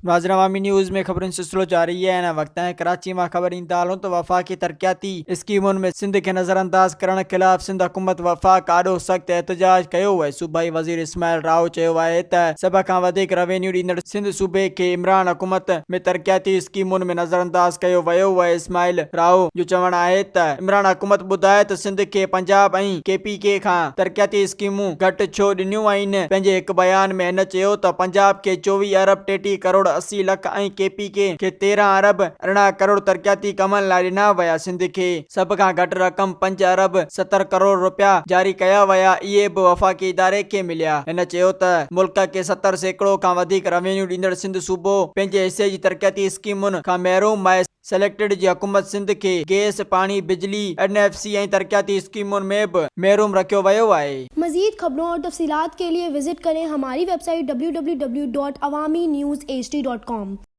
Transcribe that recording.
ناظرين عوامي نيوز ۾ خبرن جو سلسلو جاري آهي هن وقت ۽ ڪراچي مان خبر ڏيندا هلون ته وفاقي ترقياتي اسڪيمن ۾ سنڌ کي نظرانداز ڪرڻ خلاف سنڌ حڪومت وفاق آڏو سخت احتجاج ڪيو آهي صوبائي وزير اسماعيل راهو چيو آهي ته سڀ کان وڌيڪ روينيو ڏيندڙ سنڌ صوبي کي عمران حڪومت ۾ ترقياتي اسڪيمن ۾ نظرانداز ڪيو ويو آهي اسماعيل راهو جو چوڻ آهي ته عمران حڪومت ٻڌائي ته سنڌ کي پنجاب ۽ ڪي پي ڪي کان ترقياتي اسڪيمون گهٽ ڇو ڏنيون آهن پنهنجي هڪ بيان ۾ هن چيو ته پنجاب کي 24 ارب 33 ڪروڙ 80 لک ۽ ڪي پي ڪي کي 13 ارب 18 ڪروڙ ترقياتي ڪمن لاء ڏنا ويا، سنڌ کي سڀ کان گهٽ رقم 5 ارب 70 ڪروڙ رپيا جاري ڪيا ويا، اهي به وفاقي اداري کي مليا. هن چيو ته ملڪ کي 70% کان وڌيڪ روينيو ڏيندڙ سنڌ صوبو پنهنجي حصي جي ترقياتي اسڪيمن کان محروم آهي، سليڪٽڊ جي حڪومت سنڌ کي گئس، پاڻي، بجلي، اين ايف سي ۽ ترقياتي اسڪيمن ۾ به محروم رکيو ويو آهي. مزيد خبرون اور تفصيلات کے لئے وزٽ ڪرين ھماري web site www.awamiNewsHD.com.